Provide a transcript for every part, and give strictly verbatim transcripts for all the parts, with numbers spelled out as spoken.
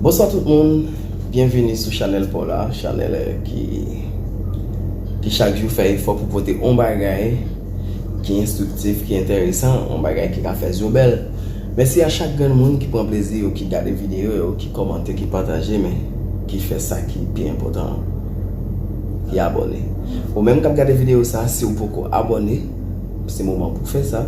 Bonswa tout moun, byenvini sou chanèl pa w la, chanèl ki, ki chak jou fè efò pou pote yon bagay ki enstriktif, ki enteresan, yon bagay ki ka fè zye w bèl. Mèsi a chak grenn moun ki pran plezi yo, ki gade videyo yo, ki kòmante, ki pataje, men ki fè sa ki pi enpòtan an, ki abòne. Ou menm k ap gade videyo sa, si w poko abòne, se moman pou w fè sa,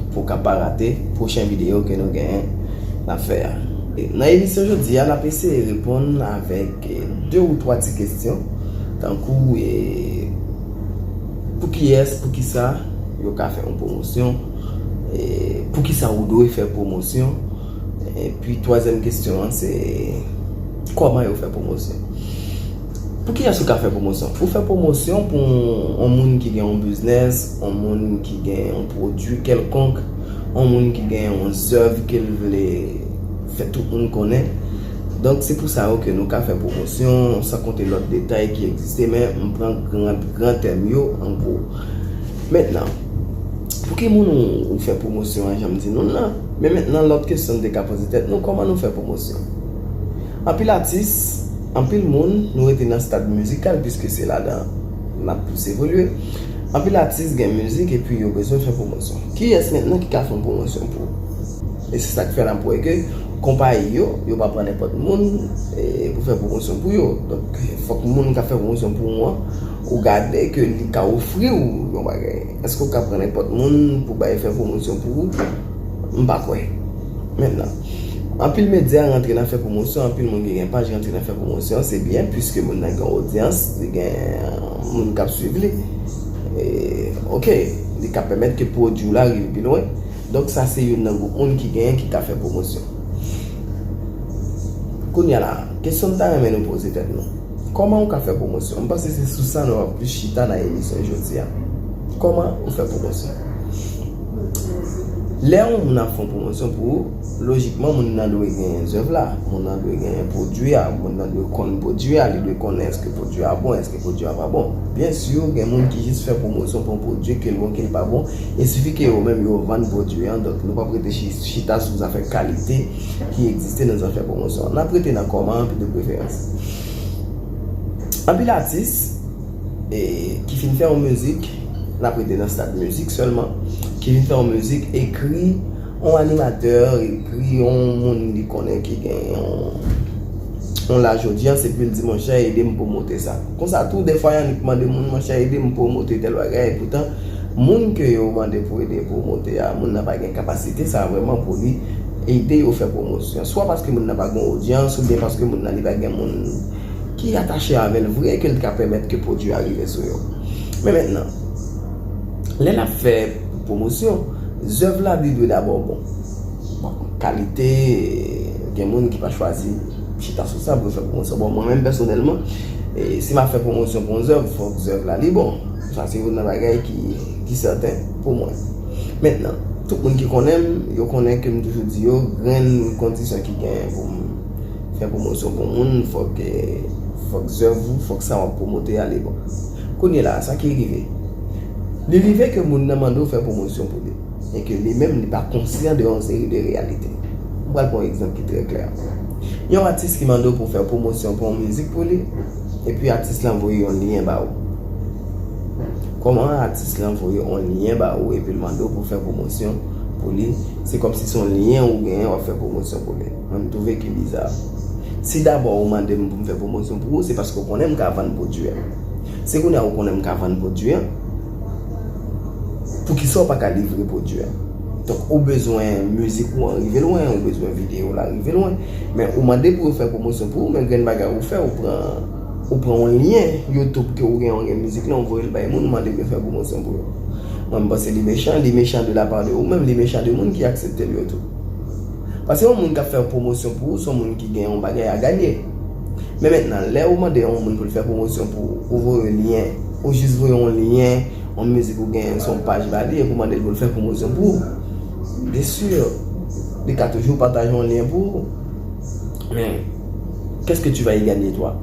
pou w ka pa rate pwochen videyo ke nou genyen n ap fè a. E nan emisyon jodi a, n ap eseye reponn avèk, e, de ou twa ti kesyon, tankou, e, pou kiyès, pou kisa yo ka fè yon pwomosyon, e, pou kisa ou dwe fè pwomosyon, epi twazyèm kesyon an, se kòman yo fè pwomosyon. Pou kiyès ou ka fè pwomosyon? Ou fè pwomosyon pou yon, yon moun ki gen yon biznès, yon moun ki gen yon pwodui kèlkonk, yon moun ki gen yon zèv ke l vle fè tout moun konnen. Donk, se pou sa yo ke nou ka fè pwomosyon, san konte lòt detay ki egziste, men m pran gran, gran tèm yo an gwo. Mentnan, pou ki moun ou, ou fè pwomosyon an, jan m di nou l lan? Men mentnan, lòt kesyon n te ka poze tèt nou, kòman nou fè pwomosyon? Anpil atis, anpil moun, nou rete nan stad mizikal, piske se ladan n ap plis evolye. Anpil atis gen mizik epi yo bezwen fè pwomosyon. Kiyès mentnan ki ka fè yon pwomosyon pou ou? E se sa k fè n ap wè ke konpayi yo, yo pa pran nenpòt moun, e, pou fè pwomosyon pou yo. Donk, fòk moun k ap fè pwomosyon pou ou an, ou gade ke li ka ofri w yon bagay. Èske w ka pran nenpòt moun pou bay fè pwomosyon pou ou? M pa kwè. Mentnan, anpil medya rantre nan fè pwomosyon, anpil moun ki gen paj rantre nan fè pwomosyon, se byen, piske moun nan gen odyans, li gen moun k ap swiv li. E, oke, li ka pèmèt ke pwodui w la rive pi lwen. Donk, sa se youn nan gwoup moun ki genyen ki ka fè pwomosyon. Kounye a la, kesyon m ta renmen nou poze tèt nou. Kòman ou ka fè pwomosyon? M panse se sou sa nou ap plis chita nan emisyon jodi a. Kòman ou fè pwomosyon? Lè yon moun ap fè yon pwomosyon pou ou, lojikman, moun nan dwe gen zèv la, moun nan dwe gen pwodui a, moun nan dwe konn pwodui a, li dwe konnen èske pwodui a bon, èske pwodui a pa bon. Byen si, gen moun ki jis fè pwomosyon pou yon pwodui, ke l bon, ke l pa bon, e sifi ke yo menm yo vann pwodui an, donk nou p ap rete chi-, chita sou zafè kalite ki egziste nan zafè pwomosyon. N ap rete nan kòman an de preferans. Anpil atis, e, ki fin fè yon mizik, n ap rete nan stad mizik sèlman, ki fin fè yon mizik, ekri yon animatè, ekri yon moun li konnen ki gen yon, yon laj odyans, epi l di, "Monchè, ede m pwomote sa." Konsa tou, defwa, y annik mande moun, "Monchè, ede m pwomote tèl bagay." Poutan, moun ke yo mande pou ede pwomote a, moun nan pa gen kapasite sa vrèman pou li ede yo fè pwomosyon. Swa paske moun nan pa gen odyans, oubyen paske moun nan li pa gen moun ki atache avè l vre, ke l ka pèmèt ke pwodui a rive sou yo. Men mentnan, lè n ap fè pwomosyon, zèv la li dwe dabò bon. Bon, kalite, gen moun ki pa chwazi chita sou sa pou yo fè pwomosyon. Bon, mwen menm pèsonèlman, e, si m ap fè pwomosyon pou yon zèv, fòk zèv la li bon. Sa se youn nan bagay ki, ki sèten pou mwen. Mentnan, tout moun ki konnen m, yo konnen ke m toujou di yo, grenn kondisyon ki genyen pou m fè pwomosyon pou moun, fòk, e, fòk zèv ou, fòk sa w ap pwomote a li bon. Kounye la, sa ki rive? Li rive ke moun nan mande w fè pwomosyon pou li, e ke li menm, li pa konsyan de yon seri de reyalite. M pral pran yon egzanp ki trè klè. Yon atis ki mande w pou w fè pwomosyon pou yon mizik pou li, epi atis lan voye yon lyen ba ou. Kòman atis lan voye yon lyen ba ou epi l mande w pou w fè pwomosyon pou li? Se kòmsi se yon lyen ou genyen, w ap fè pwomosyon pou li. Mwen, m twouve ki biza. Si dabò ou mande m pou m fè pwomosyon pou ou, se paske w konnen m ka vann pwodui a. Si kounye a ou konnen m ka vann pwodui a, poukisa w pa ka livre pwodui a? Donk, ou bezwen mizik ou an rive lwen, ou bezwen videyo w la rive lwen, men ou mande pou yo fè pwomosyon pou ou, men grenn bagay ou fè, ou pran, ou pran yon lyen YouTube ke ou gen, ou gen mizik lan, ou voye l bay moun, ou mande pou yo fè pwomosyon pou yo. Mwen, m panse li mechan, li mechan de la part de ou menm, li mechan de moun ki aksepte l yo tou. Paske yon moun k ap fè pwomosyon pou ou, se yon moun ki gen yon bagay a ganye. Men mentnan, lè ou mande yon moun pou l fè pwomosyon pou ou, ou voye lyen, ou jis voye yon lyen, yon mizik ou genyen sou yon paj ba li, epi ou mande l pou l fè pwomosyon pou ou. Byen si, li ka toujou pataje yon lyen pou ou. Men, qu'est-ce que tu vas y gagner, toi?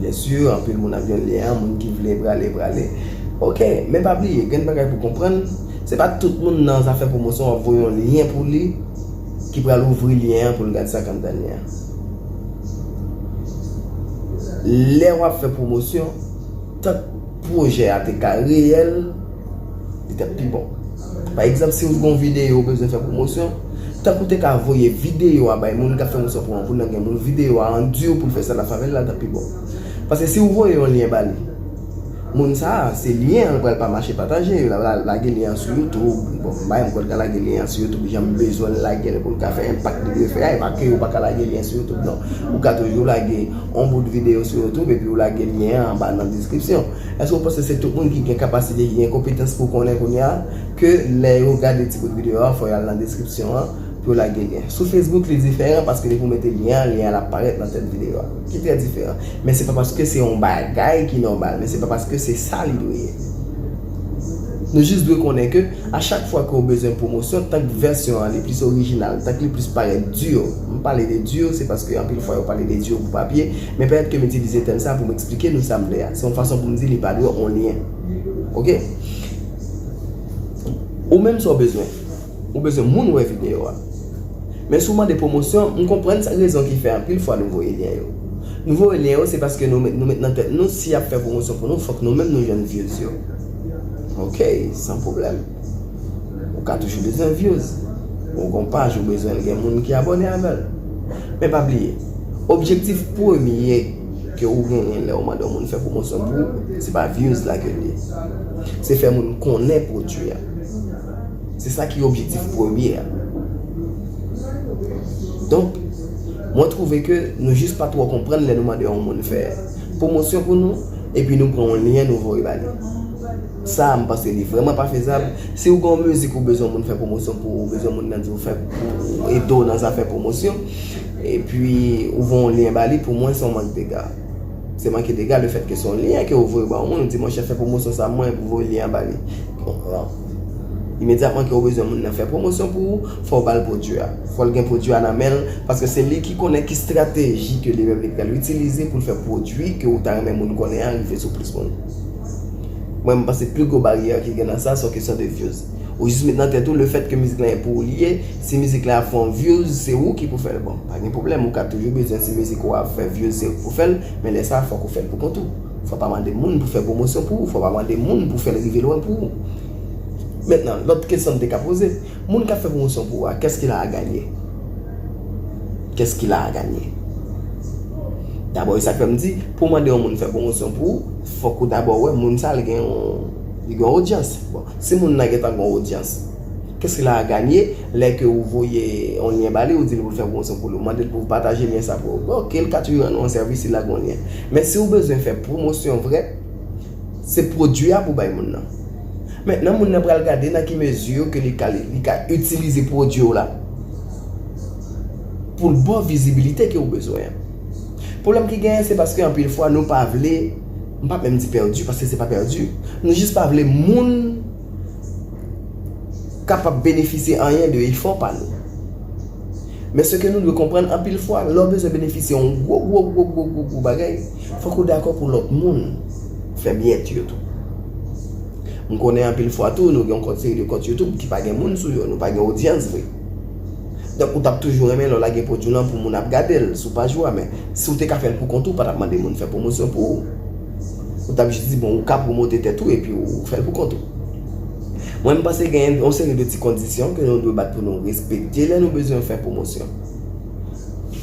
Byen si, anpil moun ap jwenn lyen an, moun ki vle prale, prale. Oke, men pa bliye, gen bagay pou konprann, se pa tout moun nan zafè pwomosyon w ap voye yon lyen pou li, ki pral ouvri lyen an pou l gad sa k anndan lyen an. Lè w ap fè pwomosyon, tank pwojè a te ka reyèl, li t ap pi bon. Pa egzanp, si w gen yon videyo ou bezwen fè pwomosyon, tank ou te ka voye videyo a bay moun k ap fè pwomosyon pou ou, pou nan gen moun videyo a an di w pou l fè sa l ap fè avè l la, l t ap pi bon. Paske si w voye yon lyen ba li, moun sa a, se lyen an l pral pa mache pataje, l ap la- lage lyen an sou YouTube. Bon, m pa menm kwè l ka lage lyen an sou YouTube jan m bezwen l lage l pou l ka fè enpak li dwe fè a, e pa ke ou pa ka lage lyen sou YouTube, non. Ou ka toujou lage yon bout videyo sou YouTube epi ou lage lyen an anba nan deskripsyon. Èske w panse se tout moun ki gen kapasite, ki gen konpetans pou konnen kounye a, ke lè yo gade ti bout videyo a, fò y al nan deskripsyon an pou yo lage lyen? Sou Facebook, li diferan paske depi w mete lyen an, lyen an ap parèt nan tèt videyo a. Ki trè diferan. Men se pa paske se yon bagay ki nòmal, men se pa paske se sa li dwe ye. Nou jis dwe konnen ke a chak fwa ke w bezwen pwomosyon, tank vèsyon an li plis orijinal, tank li plis parèt di, m pale de di, se paske anpil fwa yo pale de di pou papye, men pètèt ke m itilize tèm sa pou m eksplike nou sa m vle a. Se yon fason pou m di li pa dwe yon lyen. Oke? Ou menm sa w bezwen. Ou bezwen moun wè videyo a. Men si w mande pwomosyon, m konprann sa rezon ki fè anpil fwa nou voye lyen yo. Nou voye lyen yo, se paske nou met, nou met nan tèt nou, si y ap fè pwomosyon pou nou, fòk nou menm nou jwenn views yo. Oke, san pwoblèm. Ou ka toujou bezwen views. Ou gon paj, ou bezwen l gen moun ki abòne avè l. Men pa bliye, objektif premye ke ou genyen lè ou mande yon moun fè pwomosyon pou ou, se pa views la ke l ye. Se fè moun konnen pwodui a. Se sa ki objektif premye a. Donk, mwen twouve ke nou jis pa twò konprann lè nou mande yon moun fè pwomosyon pou nou, epi nou pran yon lyen nou voye ba li. Sa a, m panse li vrèman pa fezab. Si w gen yon mizik ou bezwen moun fè pwomosyon pou ou, ou bezwen moun nan di w fè pou ede w nan zafè pwomosyon, epi ou voye yon lyen ba li, pou mwen se yon mank dega. Se manke dega lefètke se yon lyen ke ou voye ba yon moun, ou di, monchè, fè pwomosyon sa mwen, epi ou voye lyen an ba li. Imedyatman ke ou bezwen moun nan fè pwomosyon pou ou, fò w ba l pwodui a. Fò l gen pwodui a nan men l, paske se li ki konnen ki estrateji ke li menm li pral itilize pou l fè pwodui ke ou ta renmen moun konnen an rive sou plis moun. Mwen, m panse pi gwo baryè ki gen nan sa, se yon kesyon de views. Ou jis met nan tèt ou lefètke mizik la e pou ou li ye, si mizik la ap fè yon views, se ou ki pou fè l. Bon, pa gen pwoblèm, ou ka toujou bezwen si mizik ou ap fè views, se ou ki pou fè l, men lè sa a, fòk ou fè l pou kont ou. Fò w pa mande moun pou fè pwomosyon pou ou, fò w pa mande moun pou fè l rive lwen pou ou. Mentnan, lòt kesyon m te ka poze, moun k ap fè pwomosyon pou ou a, qu'est-ce qu'il a à gagner? Qu'est-ce qu'il a à gagner? Dabò, e sa k fè m di, pou w mande yon moun fè pwomosyon pou ou, fòk ou dabò wè moun sa a li gen yon, li gen yon odyans. Bon, si moun nan gentan gen yon odyans, qu'est-ce qu'il a à gagner lè ke ou voye yon lyen ba li, ou di l pou l fè pwomosyon pou li, ou mande l pou l pataje lyen sa pou ou? Bon, oke, l ka toujou rann ou yon sèvis si l lage yon lyen. Men si w bezwen fè pwomosyon vrè, se pwodui a pou w bay moun nan. Mentnan, moun nan pral gade nan ki mezi ke li ka, li ka itilize pwodui w la pou l ba w vizibilite ke w bezwen an. Pwoblèm ki genyen, se paske anpil fwa nou pa vle, m p ap menm di pèdi, paske se pa pèdi. Nou jis pa vle moun kapab benefisye anyen de efò pa nou. Men se ke nou dwe konprann, anpil fwa, lè w bezwen benefisye yon gwo, gwo, gwo, gwo, gwo, gwo bagay, fòk ou dakò pou lòt moun fè myèt yo tou. M konnen anpil fwa tou, nou gen yon kont, seri de kont YouTube ki pa gen moun sou yo, nou pa gen odyans vre. Donk, ou t ap toujou renmen lè w lage pwodui w lan pou moun ap gade l sou paj ou a, men si w te ka fè l pou kont ou, ou pa t ap mande moun fè pwomosyon pou ou. Ou t ap jis di, bon, ou ka pwomote tèt ou epi ou fè l pou kont ou. Mwen, m panse gen yon seri de ti kondisyon ke nou dwe bat pou nou respekte lè nou bezwen fè pwomosyon.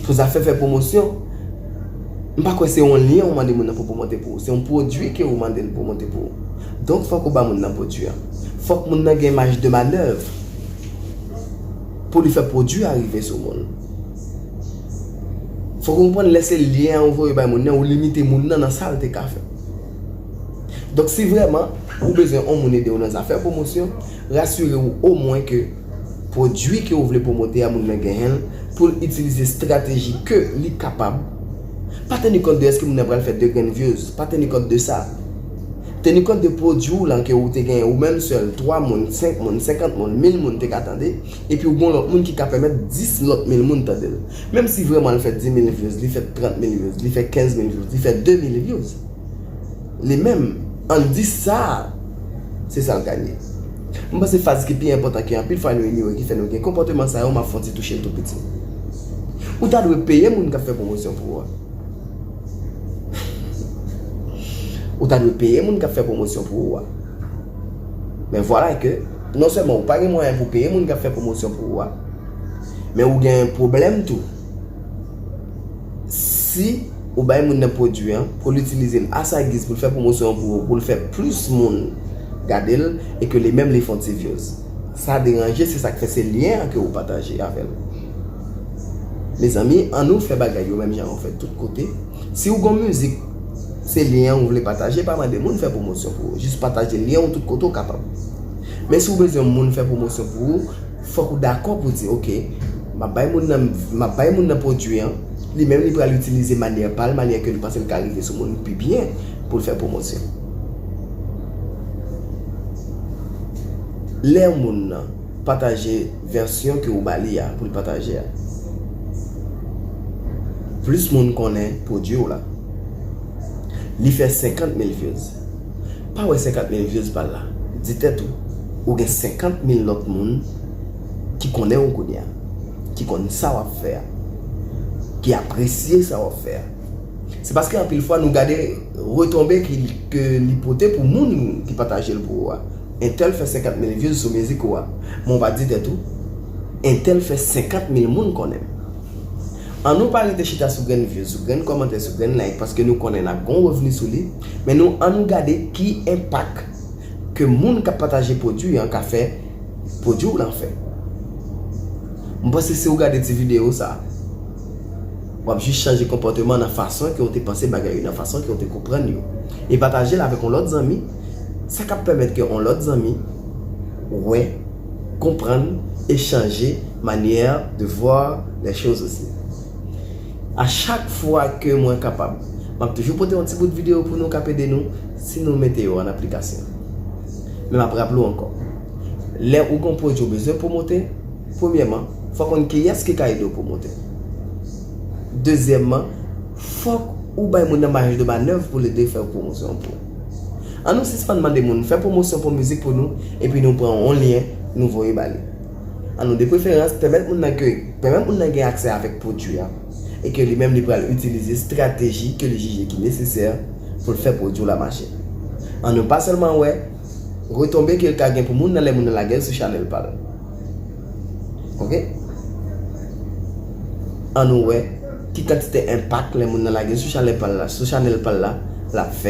Pou zafè fè pwomosyon, m pa kwè se yon lyen ou mande moun nan pou pwomote pou ou. Se yon pwodui ke ou mande l pwomote pou ou. Donk, fòk ou ba moun nan pwodui a. Fòk moun nan gen maj de manèv pou li fè pwodui a rive sou moun. Fòk ou konprann lè se lyen an ou voye bay moun nan, ou limite moun nan nan sa l te ka fè. Donk, si vrèman ou bezwen yon moun ede w nan zafè pwomosyon, rasire w omwen ke pwodui ke w vle pwomote a, moun nan genyen l, pou l itilize estrateji ke li kapab. Pa teni kont de èske moun nan pral fè de grenn views, pa teni kont de sa. Teni kont de pwodui w lan ke ou te genyen ou menm sèl, twa moun, senk moun, senkant moun, mil moun te ka tande, epi ou gen lòt moun ki ka pèmèt dis lòt mil moun tande l. Menm si vrèman l fè dis mil views, li fè trant mil views, li fè kenz mil views, li fè de mil views. Li menm, ann di sa, se sa l ganye. M panse faz ki pi enpòtan ke anpil fwa nou inyore ki fè nou gen konpòteman sa yo, m ap fè yon ti touche l tou piti. Ou ta dwe peye moun k ap fè pwomosyon pou ou a. Ou ta dwe peye moun k ap fè pwomosyon pou ou a. Men vwala ke, non sèlman ou pa gen mwayen pou peye moun k ap fè pwomosyon pou ou a, men ou gen pwoblèm tou. Si ou bay moun nan pwodui an, pou l itilize l a sa giz pou l fè pwomosyon an pou ou, pou l fè plis moun gade l, e ke li menm li fè yon ti views. Sa deranje, se sa k fè se lyen an ke ou pataje avè l. Mezanmi, annou fè bagay yo menm jan yo fèt tout kote. Si ou gon mizik, se lyen an ou vle pataje, pa mande moun fè pwomosyon pou ou. Jis pataje lyen ou tout kote ou kapab. Men si ou bezwen moun fè pwomosyon pou ou, fòk ou dakò pou di, oke, m ap bay moun nan, m ap bay moun nan pwodui an, li menm li pral itilize manyè pa l, manyè ke li panse l ka rive sou moun pi byen pou l fè pwomosyon. Lè moun nan pataje vèsyon ke ou ba li a pou l pataje a, plis moun konnen pwodui w la. Li fè senkant mil views. Pa wè senkant mil views pa l la. Di tèt ou, ou gen senkant mil lòt moun ki konnen w kounye a, ki konn sa w ap fè a, ki apresye sa w ap fè a. Se paske anpil fwa nou gade retonbe ki, ke li pote pou moun ki pataje l pou ou a. Entèl fè senkant mil views sou mizik ou a. Men w pa di tèt ou, entèl fè senkant mil moun konnen m. Annou pa rete chita sou grenn views, sou grenn kòmantè, sou grenn like, paske nou konnen n ap gon revni sou li, men nou annou gade ki enpak ke moun k ap pataje pwodui an ka fè pwodui w lan fè. M panse si w gade ti videyo sa, w ap jis chanje konpòteman nan fason ke w te panse bagay yo, nan fason ke w te konprann yo. E pataje l avèk yon lòt zanmi, sa k ap pèmèt ke yon lòt zanmi wè, konprann e chanje manière de voir les choses aussi. A chak fwa ke mwen kapab, m ap toujou pote yon ti bout videyo pou nou k ap ede nou si nou mete yo an aplikasyon. Men m ap raple w ankò, lè ou gon pwodui ou bezwen pwomote, premyèman, fò w konn kiyès ki ka ede w pwomote. Dezyèmman, fòk ou bay moun nan maj de manèv pou l ede fè pwomosyon pou ou. Annou sispann mande moun fè pwomosyon pou mizik pou nou, epi nou pran yon lyen, nou voye ba li. Annou de preferans pèmèt moun nan ke, pèmèt moun nan gen aksè avèk pwodui a, e ke li menm li pral itilize estrateji ke li jije ki nesesè pou l fè pwodui w la mache. Annou pa sèlman wè retonbe ke l ka gen pou moun nan lè moun nan lage l sou chanèl pa l. Oke? Annou wè ki kantite enpak lè moun nan lage l sou chanèl pa l la, sou chanèl pa l la, l ap fè.